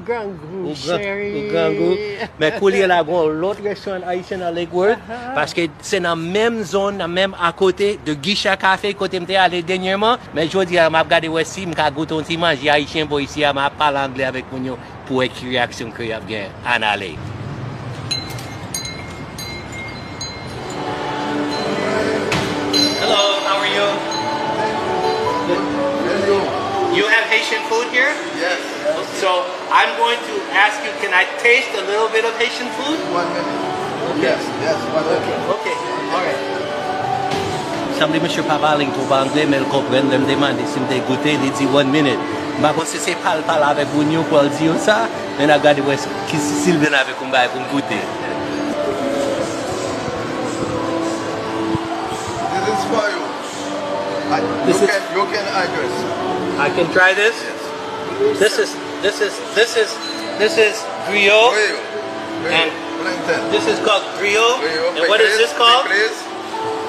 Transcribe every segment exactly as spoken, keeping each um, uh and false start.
Grangou, ou gran, cheri, ou grangou. Men koulye la, gon lòt restoran ayisyen nan Lakewood, paske se nan menm zòn, nan menm akote de Guichat Café, kote m te ale dènyèman. Men jodi a, m ap gade wè si m ka goute yon ti manje ayisyen bò isi a, m ap pale anglè avèk moun yo pou wè ki reyaksyon ke y ap gen. Ann ale. Hello, how are you? Good. You have Haitian food here? Yes. So I'm going to ask you, can I taste a little bit of Haitian food? One minute. Yes, yes, one minute. Okay, okay, all right. Sanble mesye pa pale twòp anglè, men l konprann lè m demande si m te goute, li di one minute. M pa konn si se pa l pale avèk moun yo pou l di yo sa, men n ap gade wè si, si l vin avèk yon bagay pou m goute. This is for you. I, you can, you can address. I can try this? Yes. This is, this is, this is, this is griot. Griot. Griot. And plantain. This is called griot. Griot. And what is this called? Picles.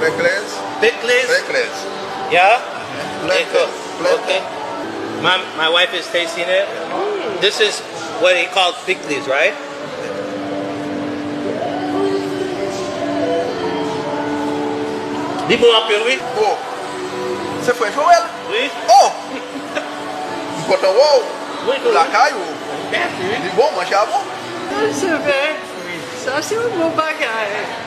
Picles. Picles? Picles. Yeah? Plantain. Plantain. Okay. My, my wife is tasting it. This is what he called picles, right? Li bon anpil, wi. Oh, se frè Joel? Wi. Oh! M kontan wè w. Wi, wi. Lakay ou. Mèsi, wi. Li bon, manje a bon. Sa se vre. Sa se yon bon bagay.